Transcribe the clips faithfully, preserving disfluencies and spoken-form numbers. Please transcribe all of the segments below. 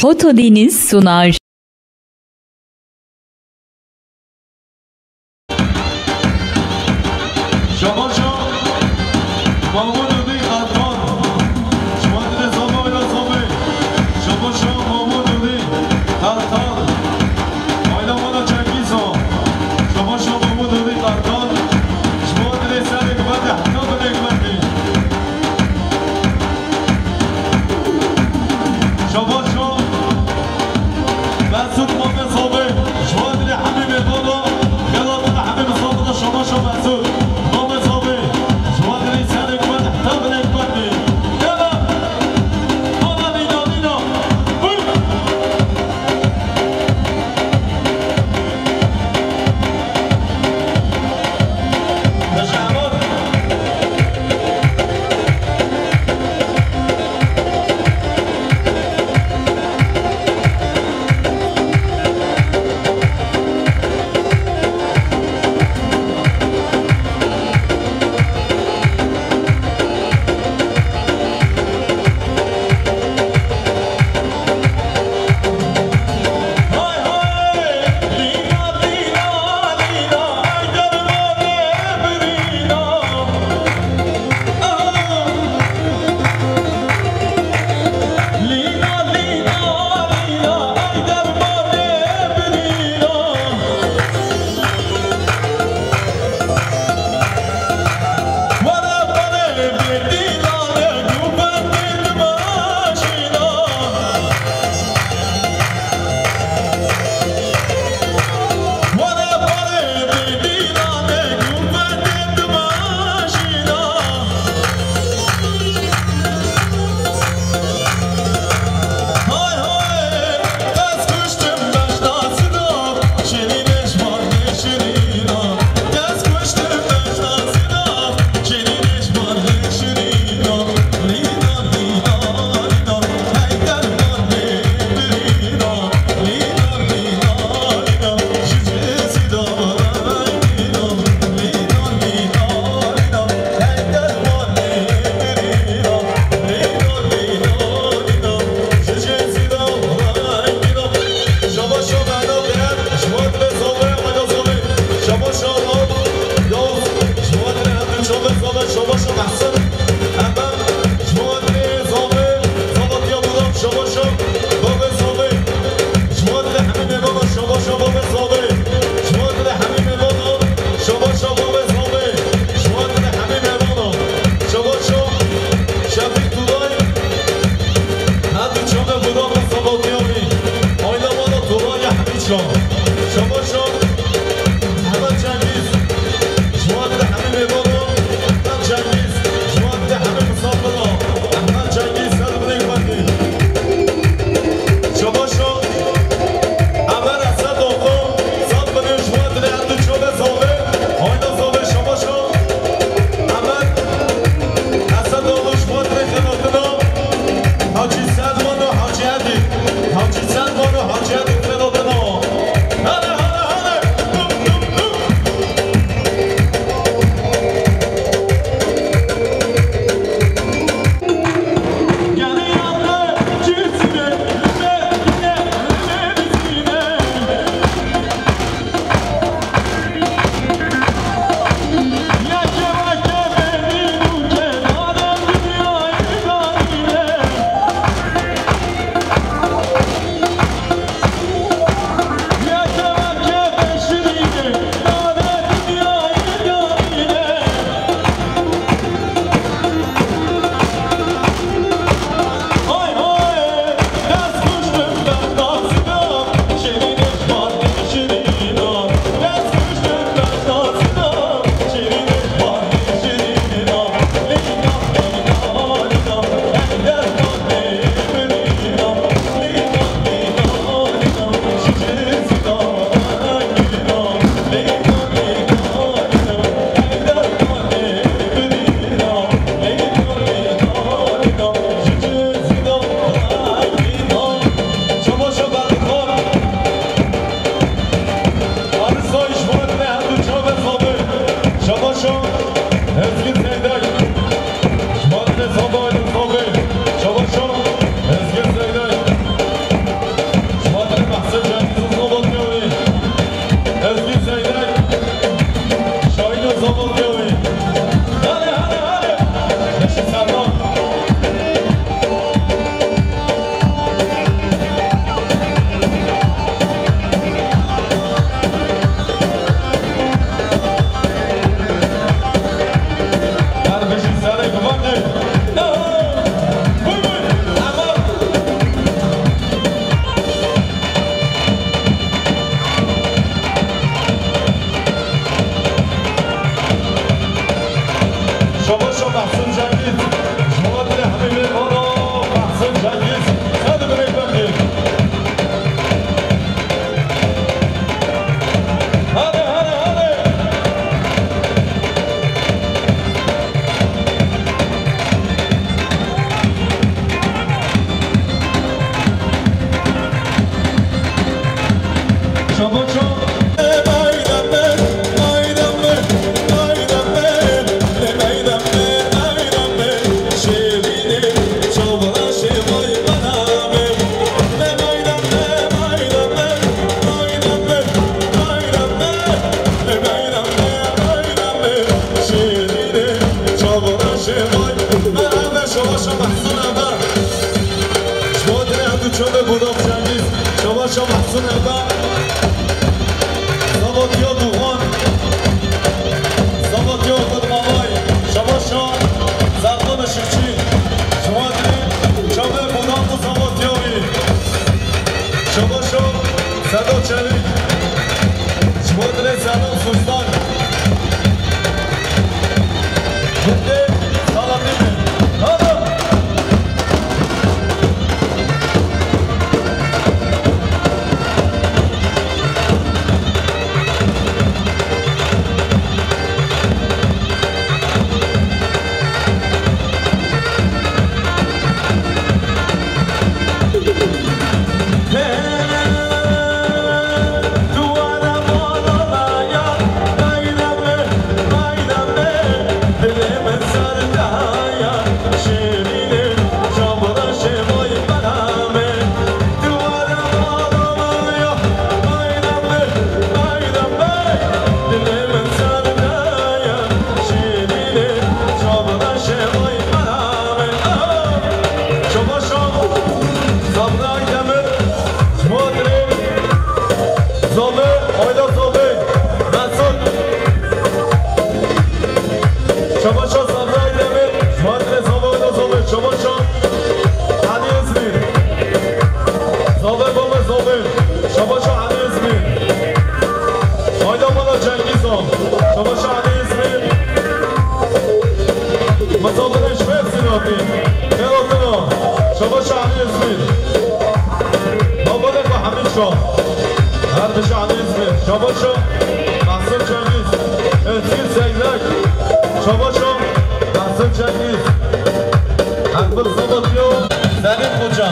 Foto Deniz sunar. Şabaşa Mahmud Odî Erkan. Şima dilê Zama ila Zame. Şabaşa Mahmud Odî Erkan. Ayla wana çekî Zam. Şabaşa Mahmud Odî Erkan. Şima dilê serê hikmetê heta bilê hikmetê. Şabaşa Mesut Mame Zame. Şima dilê hemî mêvana. Gela dilê hemî Zame de şabaşa Mesut Mame Zame. Şima dilê serê hikmet heta bilê hikmetê. Gela. Ana nîna nîna. Buyur. Çavê Budap Cengiz, şabaşa Mehsûn Ebe, Zavatiya Duxan, Zavatiya Ahmet Mamay, şabaşa Zerdan Işıkçı, şumadri çavê Budap û Zavatiya wî, şabaşa Sedat Çelik, şumadri Sedat Surstan. Bitti, Salatî Bey. Tamam. Şabaş ol. Sabri Aydemir, Şumadri, Zobê, Ayda Zobê, Mesut. Şabaş ol Sabri Aydemir, Şumadri, Zobê, Ayda Zobê, şabaş ol. Elî Îzmîr. Zobê, Zobê, Zobê, şabaş ol Elî Îzmîr. Ayda Mala Cengiz ol, şabaş ol Elî Îzmîr. Mesafirê ji Mêrsîn hatî. Xêr hatina. Şabaş Elî Îzmîr. Babalê xwe Hemîd Şah. Her bijî Elî Îzmîr. Şabaş Mehsûn Cengiz. Êzgîn Zeyrek. Şabaş Mehsûn Cengiz. Ekber Zavatiya. Zelîl Xoca.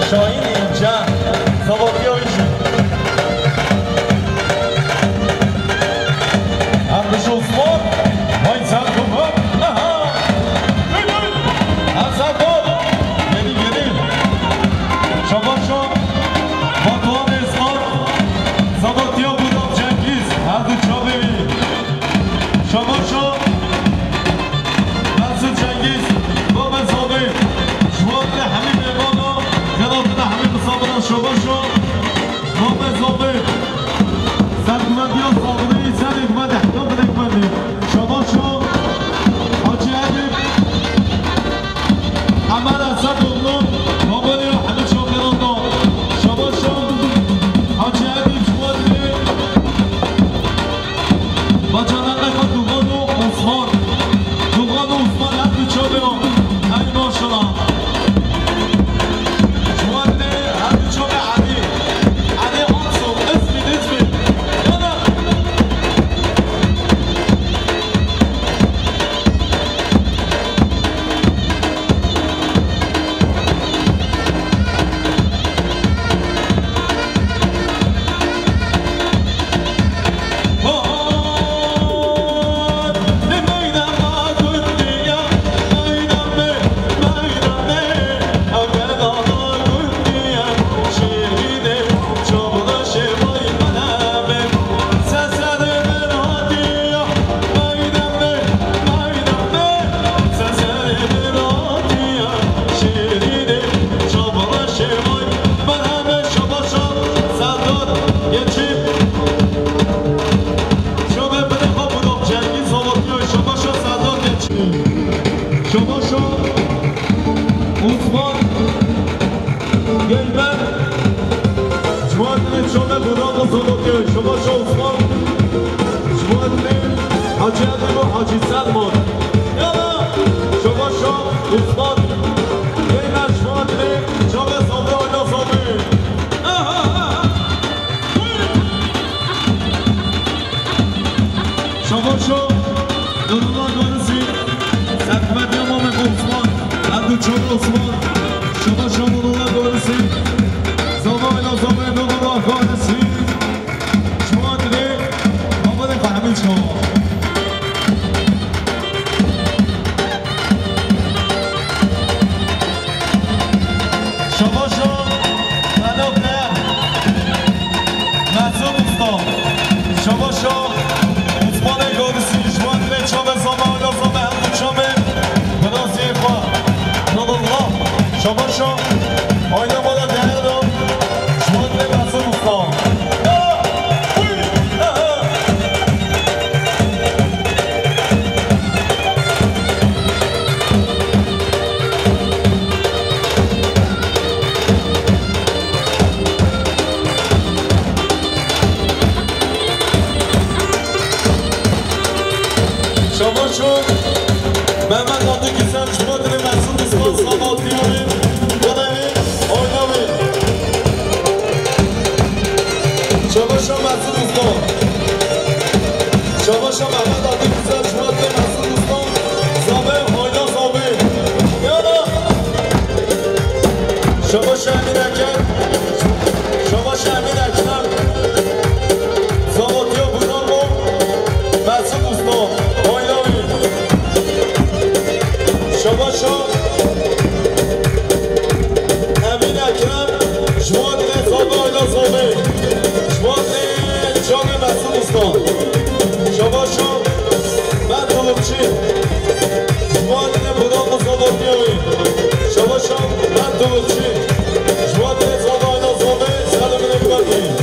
Şahîn Înce. Zavatiya wî jî. Hemmiş Osman, vay sen kumar, aha, duy duy, Hasan Bol, geri geri, şabaşo, Batuhan Esman, Sadatya Budap Cengiz, her du çavê wî, şabaşo, Mesut Cengiz, Babel Zobê, Şuwatli Hemî Bêbano, Xelatine Hemî Misabira, şabaşo, Babel Zobê. Serkuvvetiya Sabirî, serê hikûmetê heta binêkmendî. Şabaşo, Hacî Edîb, Emer Esedoğlu, Babelê ya Hemî Çaxêran da. Şabaşo, Hacî Edîb, ji we dilê. Bacanakê xwe Dugan û Osman. Dugan û Osman her du çavê wan. Ey maşallah. Ji wan lê her du çavê Elî. Elî Aksoy, Îzmîr, Îzmîr. Yana. Merhaba, şabaşa, Serdar, Geçim. Şobe bide xwe Budap Cengiz, Salatya, şabaşa, Serdar, Geçim. Şabaşa, Osman, Geymen. Şuwatli Şobe Budap, Salatya, şabaşa, Osman. Şuwatli Hacı Edîb û Hacı Selman. Yana, şabaşa, Osman. Geymen, Şuwatli, Şobe, Sabri, Ayda, Sabri. Şabaşo, Nurullah Garisî, Serkuvvetiya Mamê Osman, her du çavê Osman. Şabaşo Nurullah Garisî, Zava ila Zava Nurullah Garisî. Şuwatli, Mamê Fehmî Çawa. Şabaşo, Sedat Değer, Mesut Usta, şabaşo, Osmanê Garisî, ji wan dilê çavê Zama, Ala Zama, her du çavê, biraziyê xwe, Nurullah, şabaşo. Ayna bana değer ver. Şuan ve Mesut Usta. Ya! Uy! Aha! Şabaşo, Mehmet Adı Güzel, Şubat ve Mesut Usta, Sabahattin abi, Balevi, Aynavi. Şabaşo Mesut Usta. Şabaşo Mehmet Adı Güzel, Şubat ve Mesut Usta, Zabe, Ayna Zabe. Ya da Şabaşo Emin Eker. Şabaşo Emin Ekrem. Zavodiya Budamo. Mesut Usta. Aynavi. Şabaşo Emin Ekrem. Ji bo dilê Zabe, Ayna Zabe. Ji bo dilê çavê Mesut Usta. Şabaşo Mert Dolukçu. Ji bo dilê Budamo Zavodiya wî. Şabaşo Mert Dolukçu. Ji bo dilê Zabe, Ayna Zabe. Selamünaleyküm.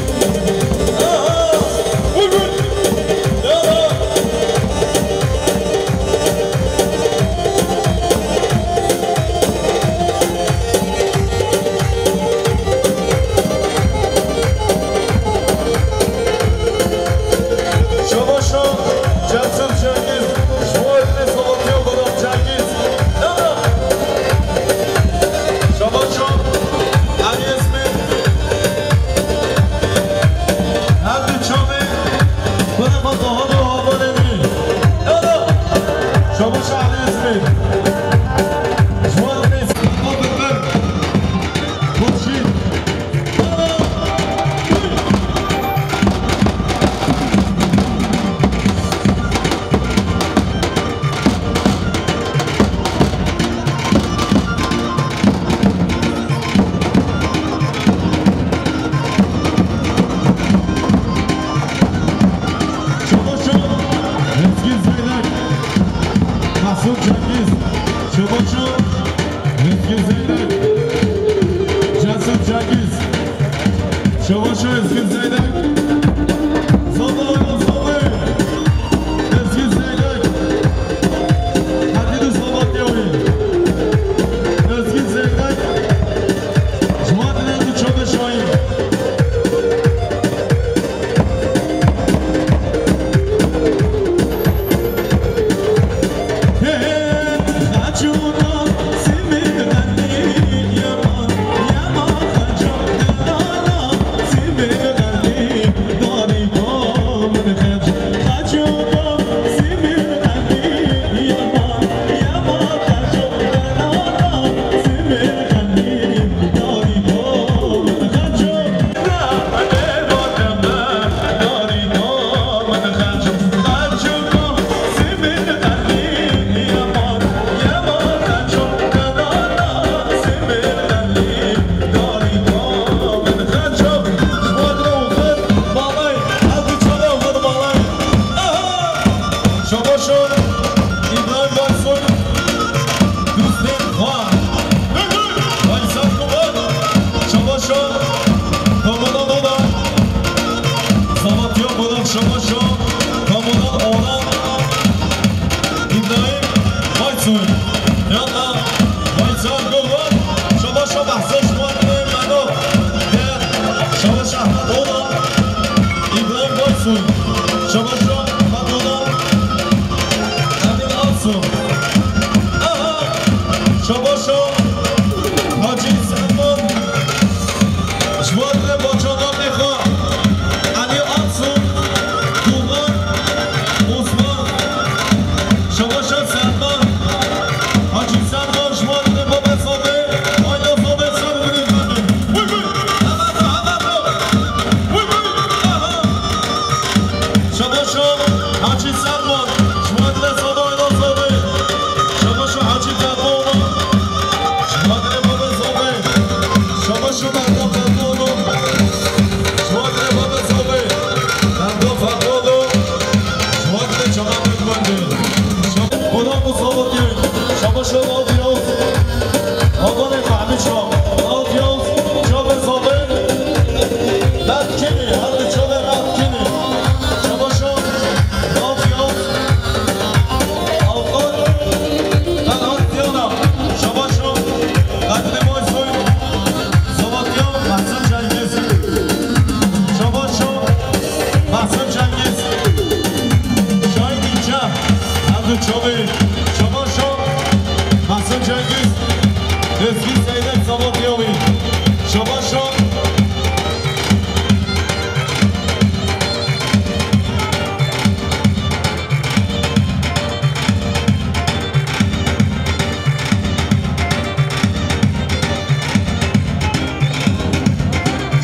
Aha! Buyurun. Ya! Şabaşo Cesur Cengiz, ji bo dilê Sabatya Baran Cengiz. Şabaşo Elî Ezmî. Her du çavê bi refa daha da havalê wî. Şabaşo Elî Ezmî. Ji bo dilê Sabatya Baran Cengiz. Çamaşır, Ezgi Zeyrek, Mesut Cengiz, Çamaşır, Ezgi Zeyrek, Cesur Cengiz. Şabaşo Ezgi Zeyrek. Zaba, zaba. Ezgi Zeyrek. Hadi de zaba diyor. Ezgi Zeyrek. Juan Renato Çamaşoy'un. Şabaşo İbrahim Baysun, Hüseyin Khan, Faysal Kubat, Şabaşo Komutan Oda, Sabatya Burak, Şabaşo Komutan Oda, İbrahim Baysun, Yalla Faysal Kubat, Şabaşo Bahsa Şubat Meno, Şabaşo Ahmet Oda, İbrahim Baysun, Şabaşo Fatma, Emin Alsu. Aha! Şabaşo Hacı Selman. Şubat ve Boçanlar Nefa. Ali Alsu. Tuğba. Osman. Şabaşo Selman. Hacı Selman. Şubat ve Baba Sabi. Ayla Sabi. Sabi. Vur, vur. Hemen bu, hemen bu. Vur, vur. Aha! Şabaşo Hacı Selman, ji bo dilê Sabahatê Sabi. Şabaşo Hacı Selman, ji bo dilê Babê Sabi. Şabaşo Mehda Selman, ji bo dilê Babê Sabi. Mehda Selman, ji bo dilê çaxê Mehmendê. Şab-, Xweda ku Sabahatê, Şabaşo Nadiya, Havanê Mehmet Şah, Nadiya. Şabaş o.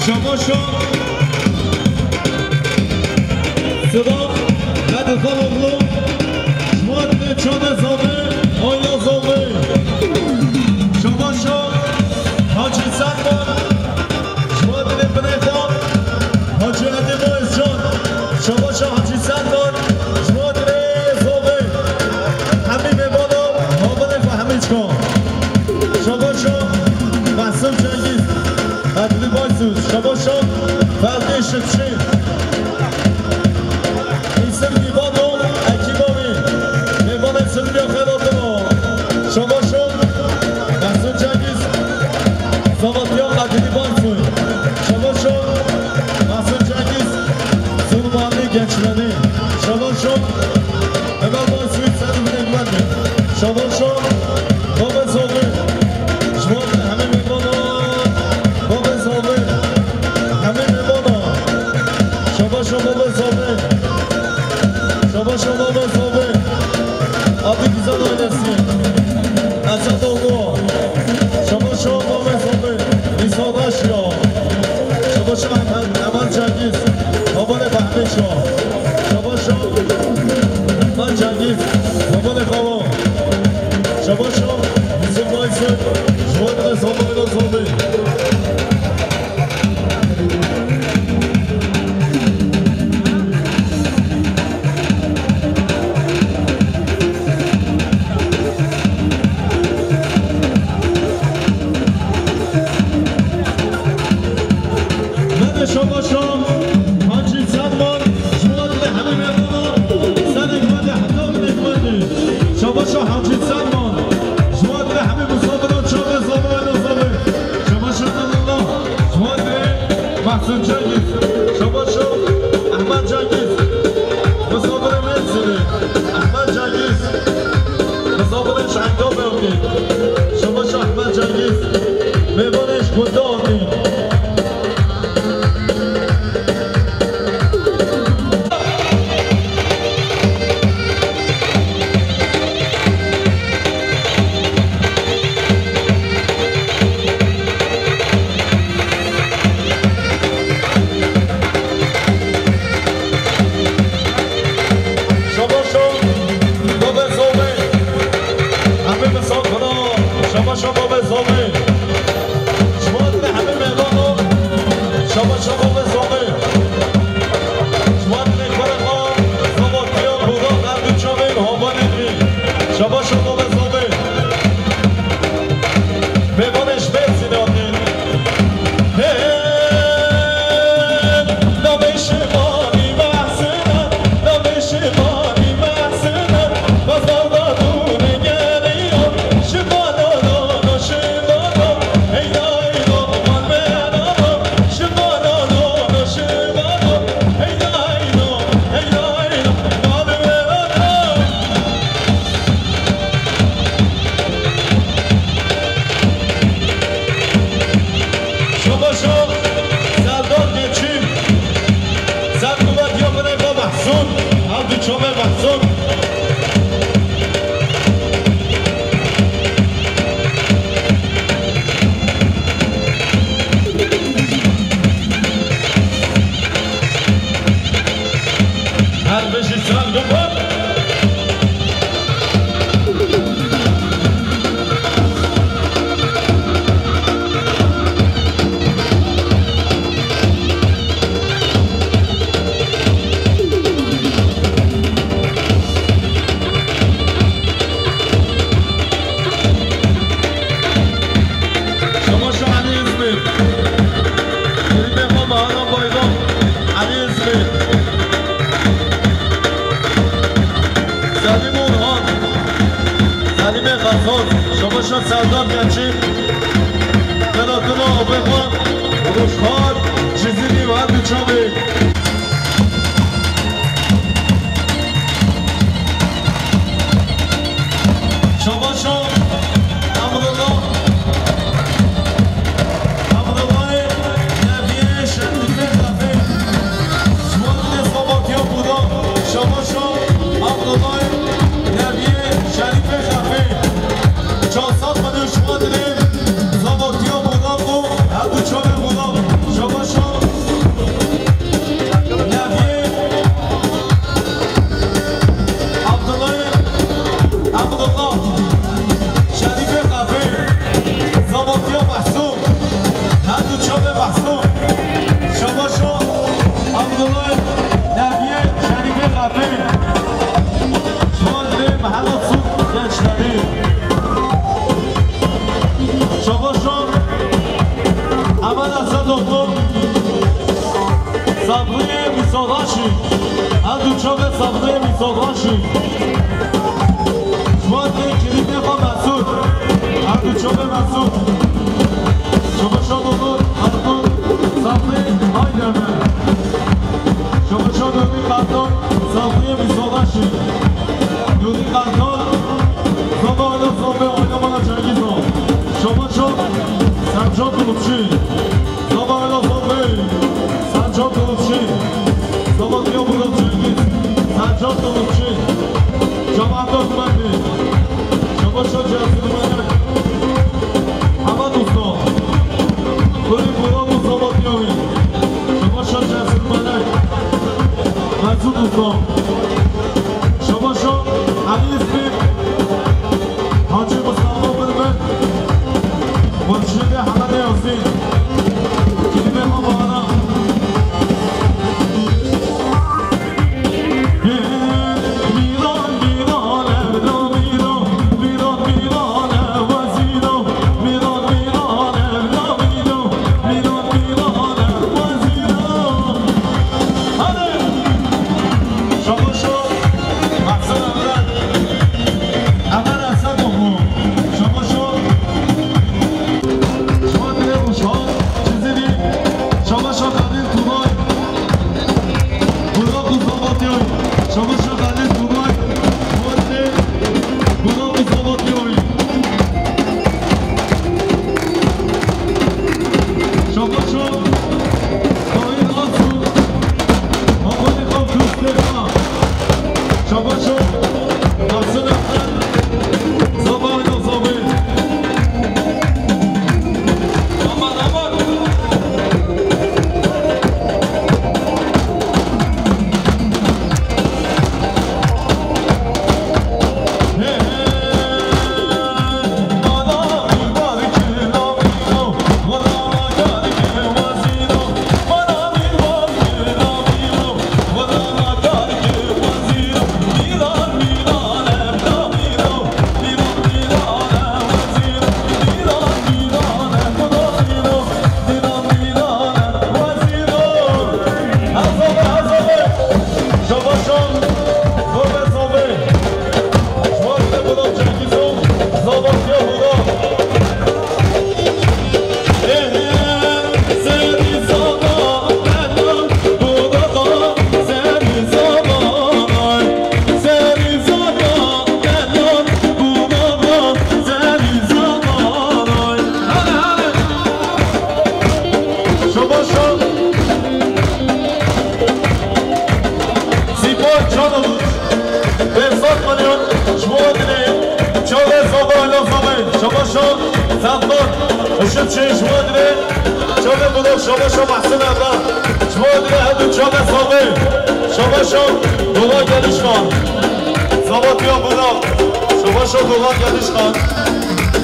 Şabaş o. Sedat Bedixanoğlu. Ji bo dilê çavê zavê, ayna zavê. Şabaş o. Hacî Selman. Ji bo dilê binê xwe. Hacî Edî Bayezcan. Şabaş o Hacî Selman. Ji bo dilê zavê. Hemî mêvana, havilê xwe hemî çikan. Şabaş o Mehsûm Cengiz. Edlî Baysûz. Şabaş o Fehdî Şipşîn. Îsir Gîvado, ekîba wî, mêvanê Silviya Xelatino. Şabaş o Mehsûn Cengiz, zavatiya Qedîrî Bansoy. Şabaş o Mehsûn Cengiz, Zulmanî Gençleni. Şabaş o Emel Bansoy, Selim Negmeni. Şabaş o Bavê Zovê. Ji bo hemî mêvana. Bavê Zovê. Hemî mêvana. Şabaş o Bavê Zovê. Şabaş o Bavê Zovê. Adı güzel ailesi. Esat oğlu. Şabaş o Bavê Zovê. Nîsadaş ya. Şabaş o Emel, Emel Cengiz. Havalê Fehmê Şah. Şabaş o Emel Cengiz. Havalê Xawa. Şabaş o Yusuf Baysın. Ji bo dilê Samayla Zovê. Mede şabaşa Hacî Selman, ji bo dilê hemî mêvana, serê xwe de heta binê xwe de. Şabaşa Hacî Selman, ji bo dilê hemî misafiran çavê zavayê nazavê. Sabriyê Mîsoxaşî. Her du çavê Sabriyê Mîsoxaşî. Ji bo dê kilîtê xwe Mesûd. Her du çavê Mesûd. Şobeşa Dodor, Erdoğan, Sabrî, Aydemir. Şobeşa Dodî Kartal, Sabriyê Mîsoxaşî. Dodî Kartal, Zaba Ayla Zobê, Ayla Mala Cengiz o. Şobeşa Sercan Bulutçu. Zaba Ayla Zobê. Sercan Dolçî, Zolotya Burak Cengiz, Sercan Dolçî, Cemaat Osmanlı, Şabaşa Cesur Melek, Hemed Usta, Kuri Burak Zolotyavi, Şabaşa Cesur Melek, Mesut Usta, Şabaşa Ali İsmi, Hacı Mustafa Bilbil, Murşidi Hemed Yasin, Kilime Mabara. Şabaşo, Mahsun Emre, Emre Esedoglu, Şabaşo, Şuan Dilê Uşak, Çizili, Şabaşo Kadir Tunay, Burak Uzabatyoy, Şabaşo Kadir Tunay, Şuan Dilê, Burak Uzabatyoy. Şabaşo, Tahir Aksu, Hakan Aksu Stefan. Şabaşo, Tahsin Ahmet, Zaba Ayla Zabi. Aman, aman. Sîpar Çanoviç, pênc sed milyon ji bo dilê çavê Zaba Ayla Zabê, Şabaşo Sedman, Işit Çê ji bo dilê çavê Budak, Şabaşo Mehsin Erda, ji bo dilê her du çavê Zabê, Şabaşo Dola Gelişkan, Zabatiya Budak, Şabaşo Dola Gelişkan,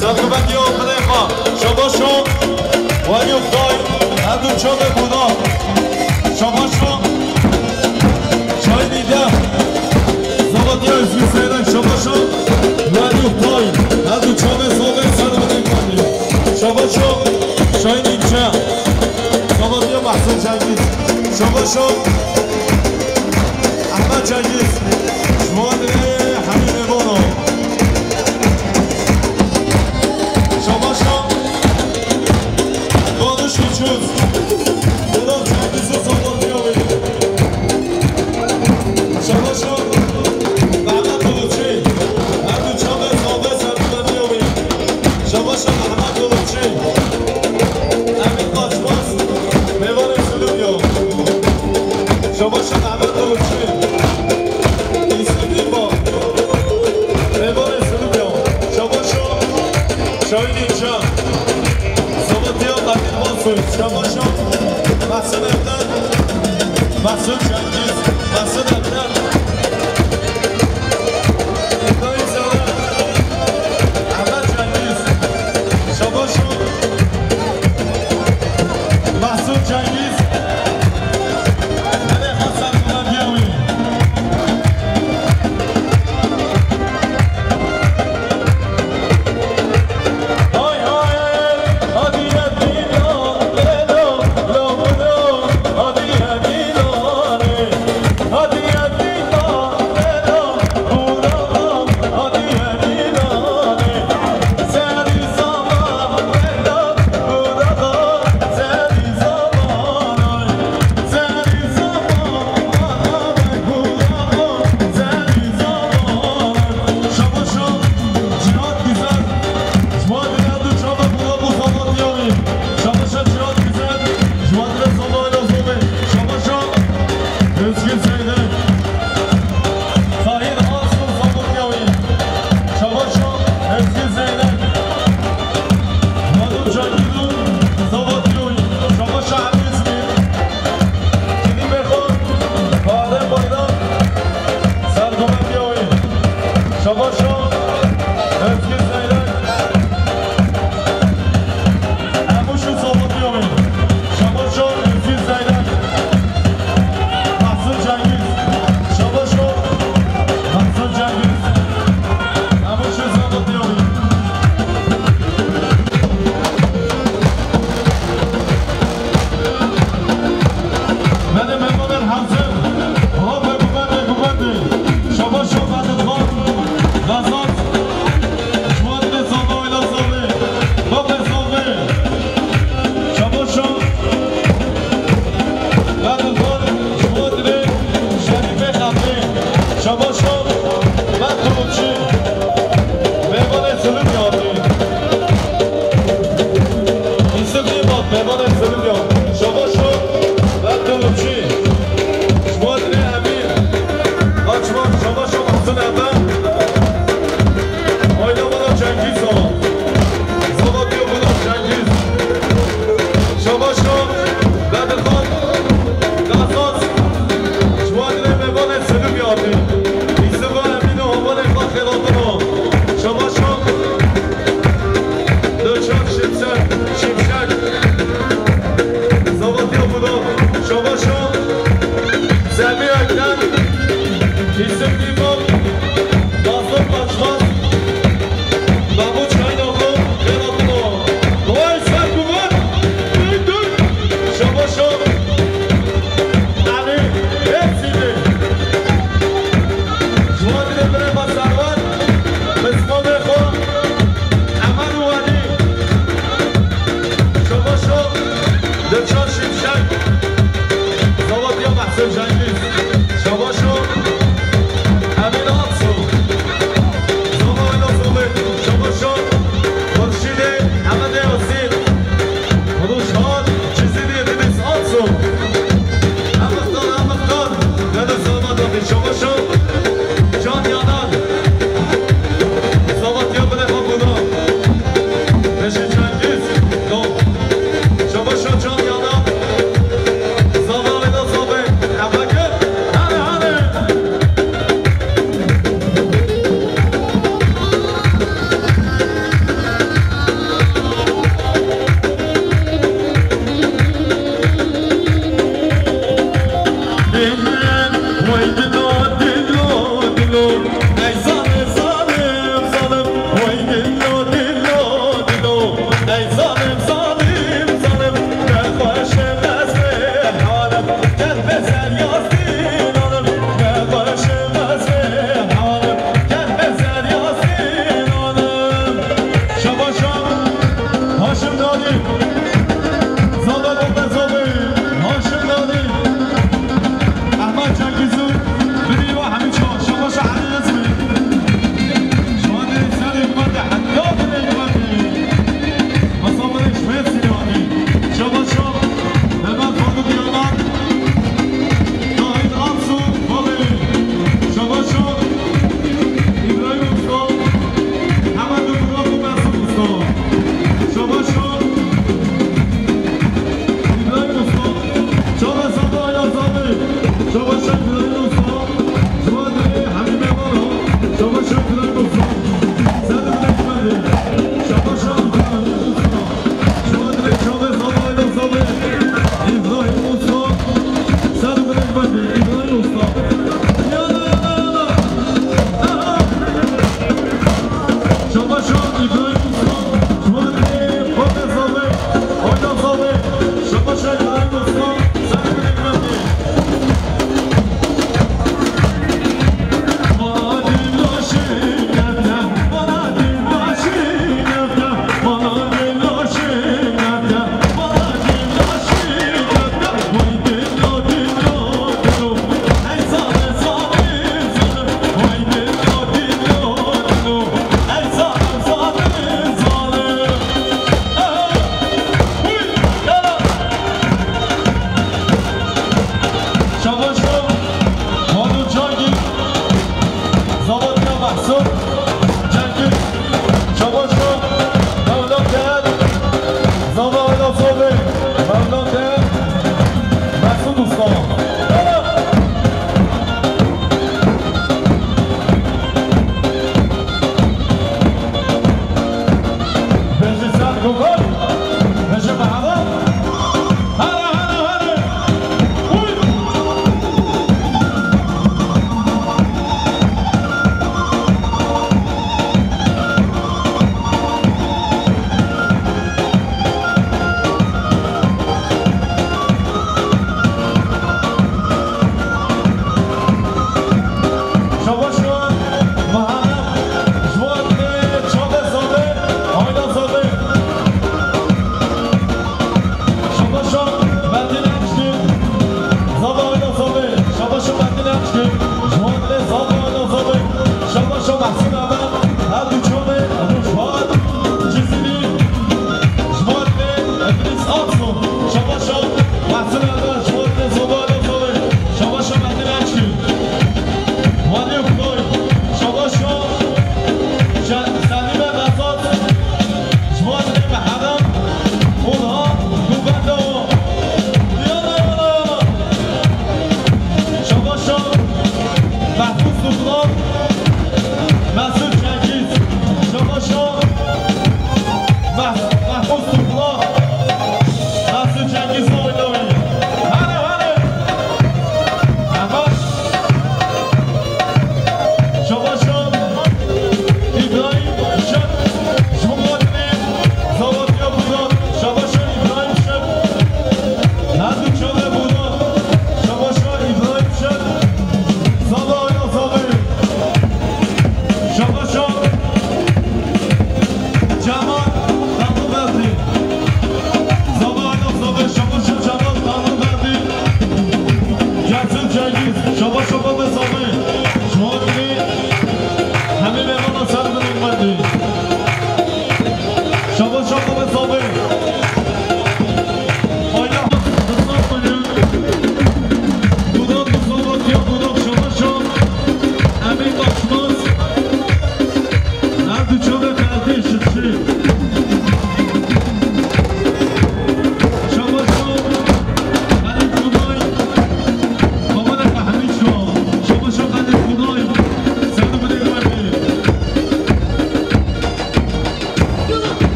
Sergubetiya Xulêfa, Şabaşo Welî Oktay, her du çavê Budak, Şabaşo Şahin Îdem, Zabatiya Üzgün Seyrek, Şabaşo Welî Oktay, her du çavê Zabê Sergubetiya Xulêfa, Şabaşo Şahin İnce, Zabatiya Mahsun Cengiz, Şabaşo Ahmet Cengiz, ji bo dilê Hemî Nêbono. Şabaşo Doniş Uçuz, Doniş Cengiz û Zabatiya wî. Şabaşo Mehmet Uluçî, her du çavê Zabê Sergubetiya wî. Şabaşo Mehmet Uluçî, Emîn Kaçmaz, mêvanê Silivya. Şabaşo Mehmet Uluçî, Îsmî Dîba, mêvanê Silivya. Şabaşo Şahin İnce, Zabatiya Kadir Mansoy. Şabaşo Mehsun Evden, Mehsun Cengiz, Mehsun Evden. Dayı Zara, Ahmet Cengiz, Şabaşo, Mahsun Cengiz, Hele Hasan Muhammed Yawi. Hay hay, hadi ya dünya, lelo.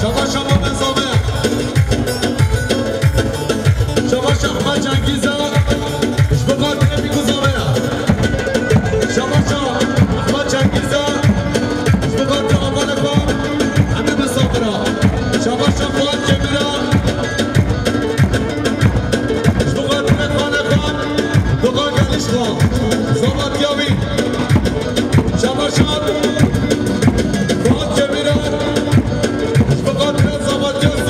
Şabaşa Mame Zame. Şabaşa Ahmet Cengîza. Ji bo xatirê Bîku Zame. Şabaşa Ahmet Cengîza. Ji bo xatirê hevalê xwe Hemî Misafira. Şabaşa Fuat Cemîla. Ji bo xatirê xalê xwe, Dogan Gelîş xwe. Zama Diyawî. Şabaşa Fuat Cemîla. Ji bo xatirê Zama Diyawî.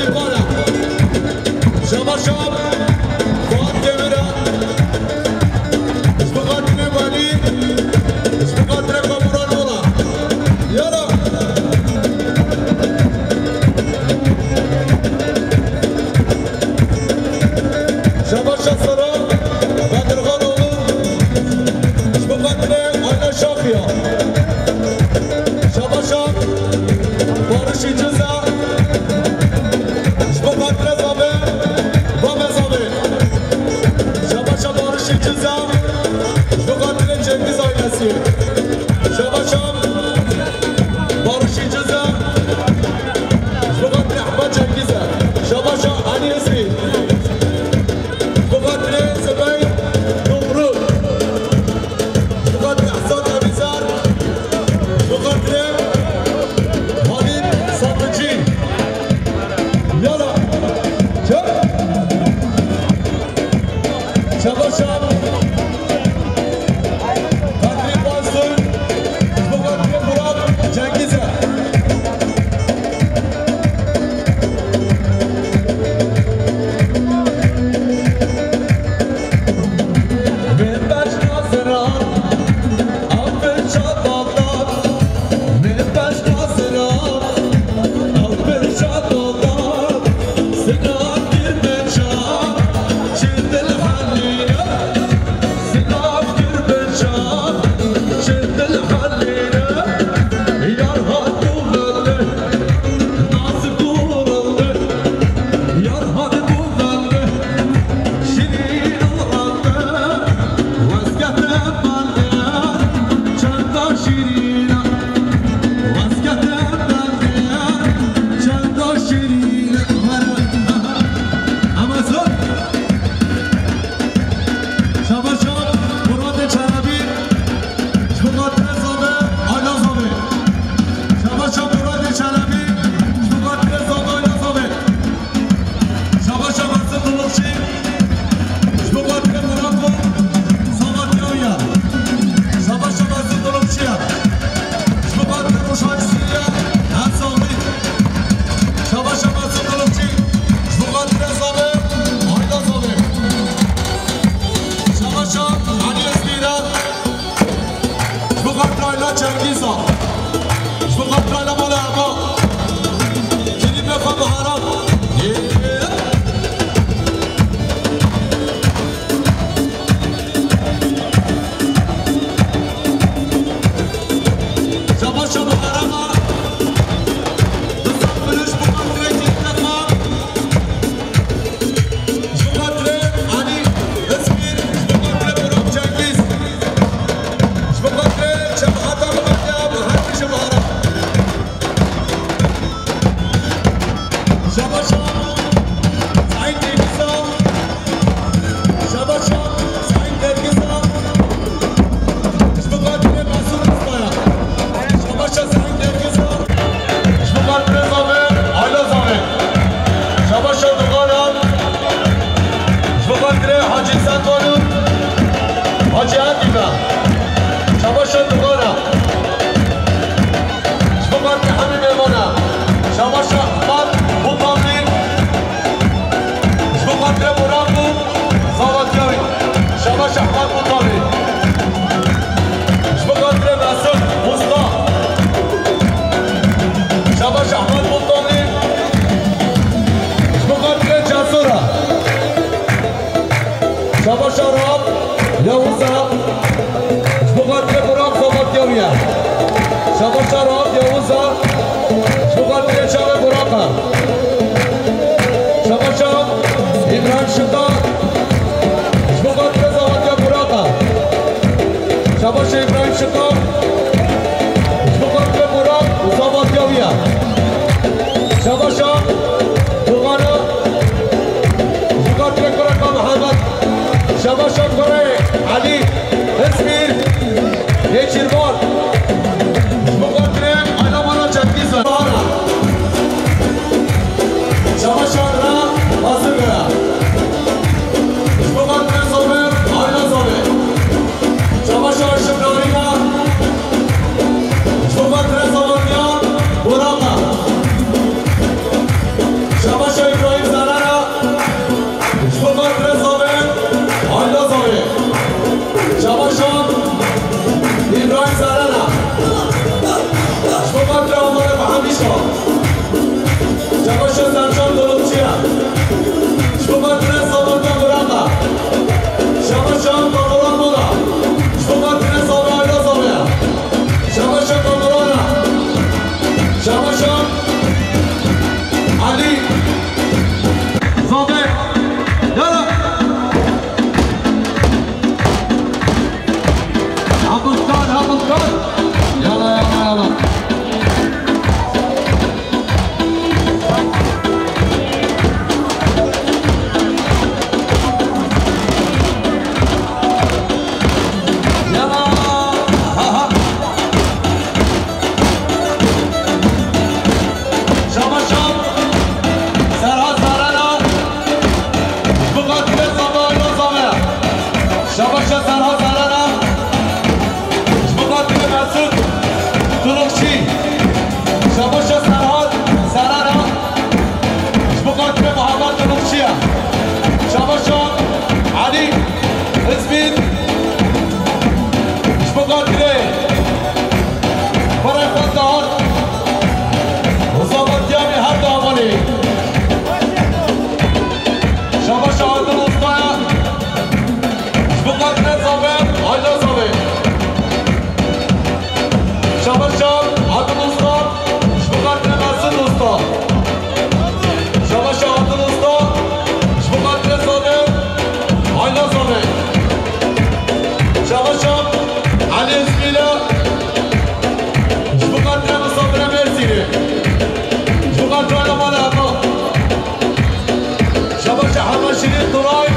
Şabaş Hema Şirîn Turay,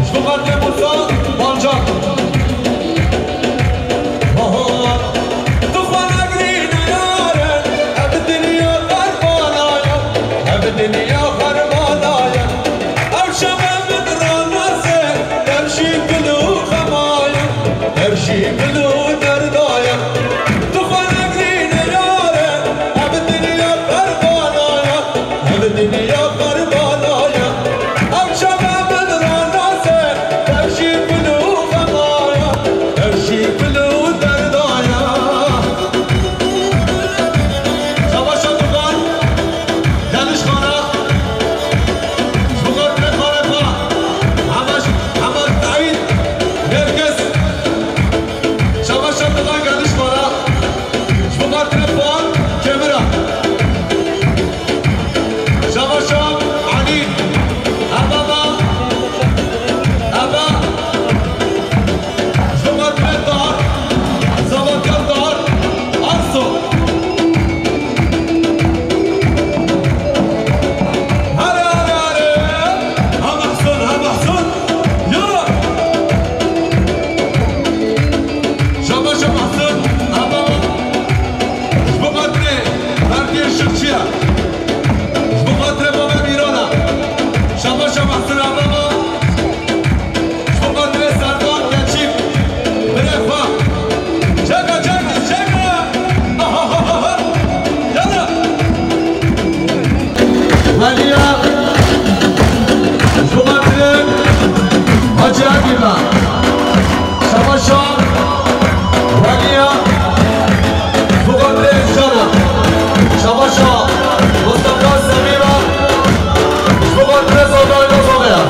ji bo xatirê Musa Balcan. Oho, tu xwe negirîne yare, ev dinya xerbana ye, ev dinya xerbana ye. Ev şeve min ranase, ev jî gul û xema ye, ev jî gul û derda ye. Tu xwe negirîne yare, ev dinya xerbana ye. Ev dinya xerbana ye, ev çawa min ranase, ev jî gul û xema ye, ev jî gul û derda ye. Çawa Şadogan, Yanişxana, ji bo xatirê xalê xwe, Hema, Hema Seîd, Nergis. Şabaş Abdullah Yanişxana, ji bo xatirê Fuat Kemira. Şabaş Elî, Ebaba, Eba, ji bo xatirê Dar, Zavatya Dar, Arso. Hare, hare, hare. Ha Mehsûn, ha Mehsûn. Yala. Şabaş Mehsûn, ha baba. Ji bo xatirê Ferdiyê Şirçiya. Ji bo xatirê baba Mîrana. Şabaş Mehsûn, ha baba. Ji bo xatirê Serdar Keçîk, birê xwe. Çeka, çeka, çeka. Aha, ha, ha, ha. Yala. Weliya. Ji bo xatirê Hacı Ebî ve. Şabaşa Weliya. Ji bo xatirê Jana. Şabaşa Mustafa Semî ve. Ji bo xatirê Zobê Ayna Zobê ya.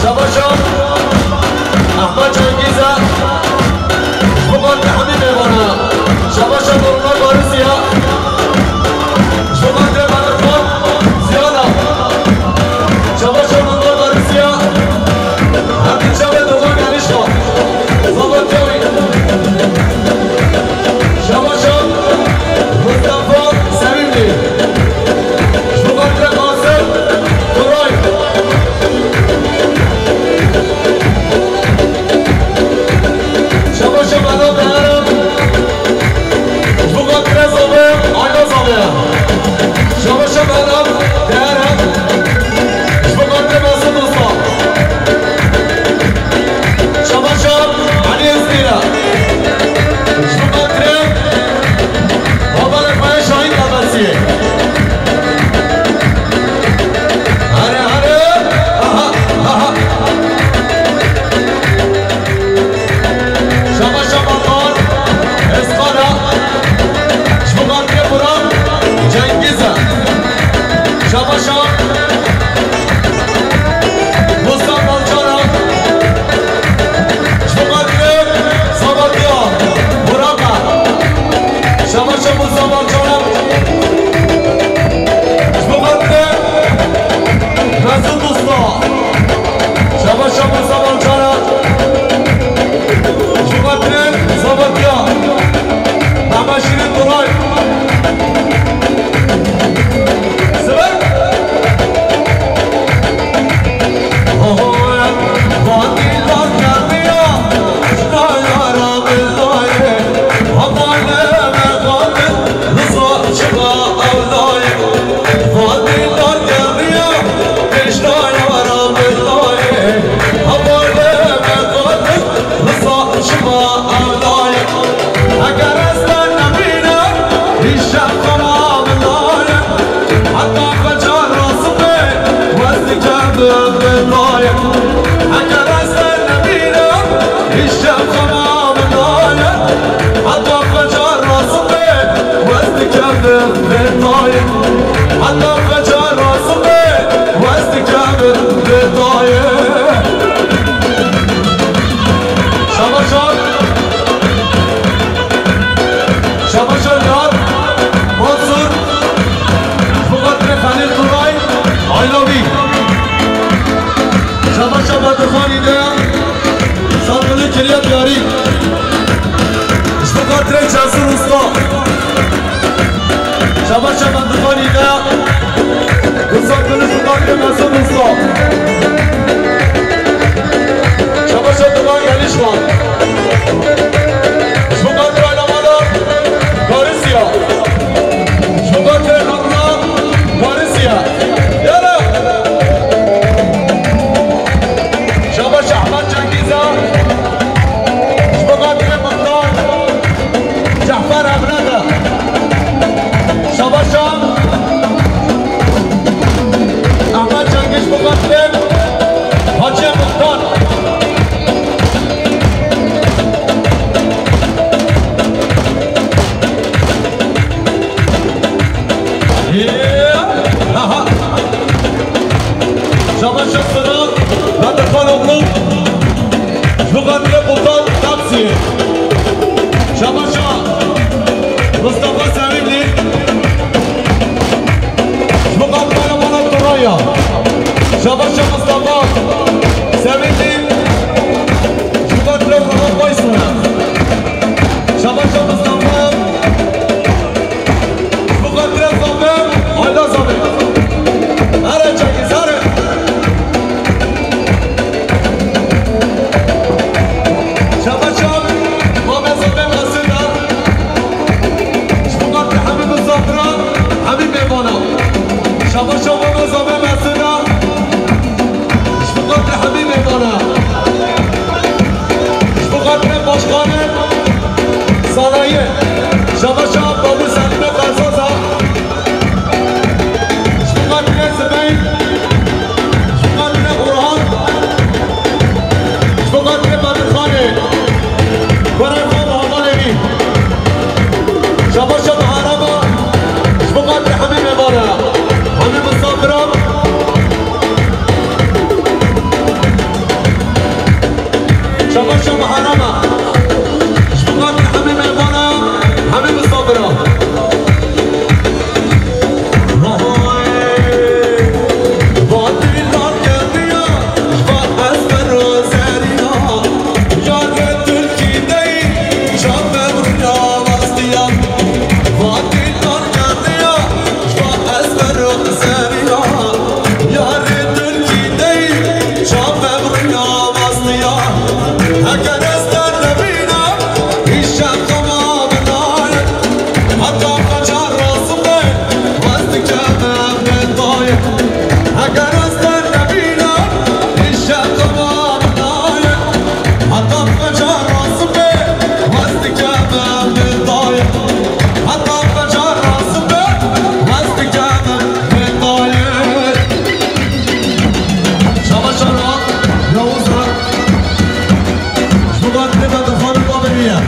Şabaşa Ehmed Cengîz e. Ji bo xatirê Hemî Mêvana. Şabaşa Nurullah Barisiya. Ji bo xatirê Bedirxan Ziyana. Şabaşa Nurullah Barisiya. Hemî çavê Dogan Enişta. Zava Tewî. Şabaşa Mustafa Sevimli. Ji bo xatirê Qasim Turay. Şabaşa Mehmet Deherem. Ji bo xatirê Zobê, Ayna Zobê. Şabaşa Mehmet Deherem. Ji bo xatirê Mesut Usta. Şabaşa Elî Eskîra. Ji bo xatirê Babarê xwe Şahîn Nefesiyê. Here, here. Aha, aha. Şabaşa Batar, Eskara, ji bo xatirê Burak Cengîz e. Şabaşa Musa Balcan e, ji bo xatirê Sabatiya Burak e. Şabaşa Musa Balcan e, ji bo xatirê Mesut Usta. Şabaşa Musa Balcan e. Ji bo xatirê Sabatiya. Mehmet Şirîn Turay. Siber. Oho, Fatî Dagkemiya, Şinaya Ramil Dayê, Hamale Mexabil, Rıza Çıba Evdayê. Fatî Dagkemiya, Şinaya Ramil Dayê, Hamale Mexabil, Rıza Çıba Evdayê. Eger ez te nebînim, îşev xema min dayê. Heta xeca rasibê, wez dike bi vê dayê. Eger ez te nebînim, îşev xema min dayê. Heta xeca rasibê, wez dike bi vê dayê. Heta xeca rasibê, wez dike bi vê dayê. Şabaşa. Şabaşa Niyar Mansur. Ji bo xatirê Xelîl Turay. I love you. Şabaşa Bedirxanî de. Sandalye kiriye diyarî. Ji bo xatirê Cezir Usta. Şabaşa Mustafa, Sevîtî, ji bo Kurê Kurdan Boysuna. Şabaşa Mustafa, ji bo Kurê Zabe, Ayda Zabe. Here çekî, here. Şabaşa, Mame Zabe Mesûda. Ji bo xatirê hemî misafiran, hemî mêvanan. Şabaşa Mame Zabe Mesûda. Ji bo xatirê hemî mêvanan. Ji bo xatirê başkanê sanayiyê. Şabaşa Babû Selîmê Qerzaza. Ji bo xatirê Zibeyr. Ji bo xatirê Orhan. Ji bo xatirê Bedirxanê. Kurê xwe bi hevalê wî. Şabaşa Miharama. Ji bo xatirê hemî mêvana. Hemî misafiran. Şabaşa Miharama. Ji bo xatirê hemî mêvana, hemî misafiran. Şabaşa Yavuz Rak. Ji bo xatirê Bedirxanê bavê wî ye.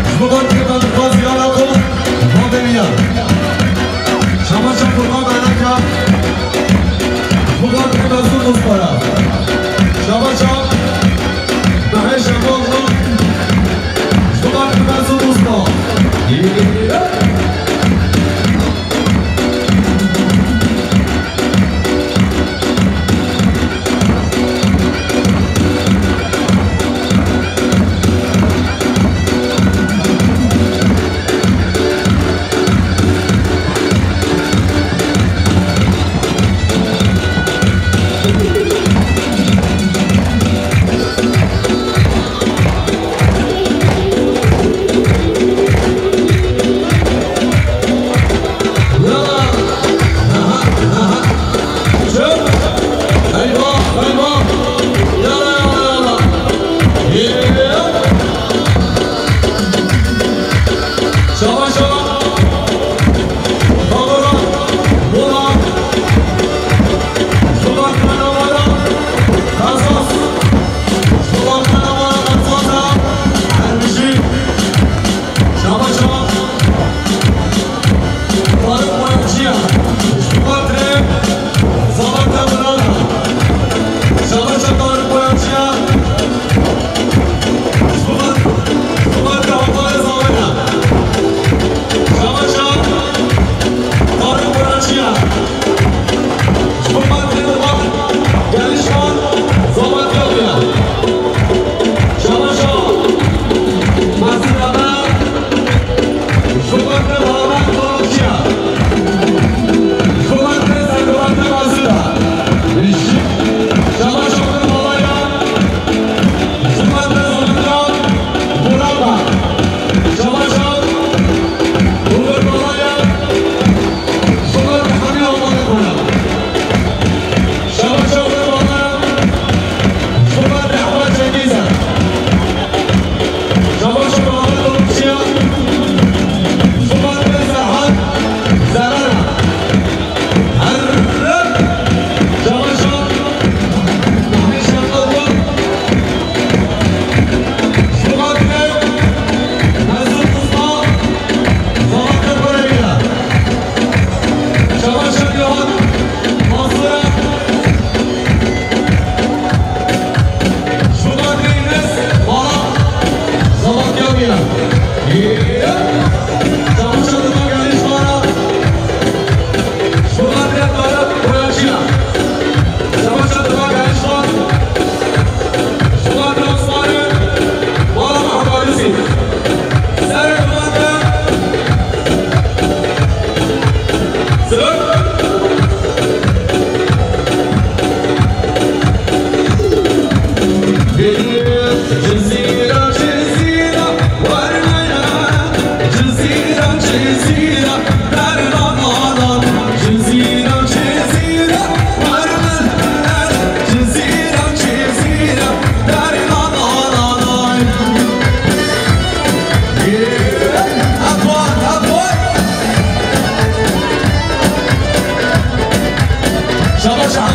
Ji bo xatirê Bedirxan Ziyana Kol bavê wî ye. Şabaşa Furkan Beleka. Ji bo xatirê Mesûd Muspara. Şabaşa Mehê Şemoğlu. Ji bo xatirê Mesûd Muspa. Şabaşa Tarık Boyacıya. Ji bo xatirê Zavat Temurana. Şabaşa Tarık Boyacıya. Ji bo xat-, ji bo xatirê Havalê Zavena. Şabaşa Tarık Boyacıya. Ji bo xatirê Zavat Gelişan, Zavat Yabiya. Şabaşa Mesut Amer. Ji bo xatirê Baran Balıkçıya. Ji bo xatirê Serdivan Temazıda. Şabaşa Kurbalaya. Ji bo xatirê Zolika Buraba. Şabaşa Kurbalaya. Ji bo xatirê hemî Almanê xwe. Şabaşa Kurbalaya. Ji bo xatirê Ehmed Çengîz e. Şabaşa Muhammed Balıkçıya. Ji bo xatirê Serhat Zerara. Her şabaşa Mahmut Şenol. Ji bo xatirê Mesut Usta. Zavat Kurbalaya. Şabaşa Yohan Mansura. Şubat Deniz Baran Zavat Yabiya. Şabaşa Dima Gelişmana. Şubat Deniz Baran Boyacı. Şabaş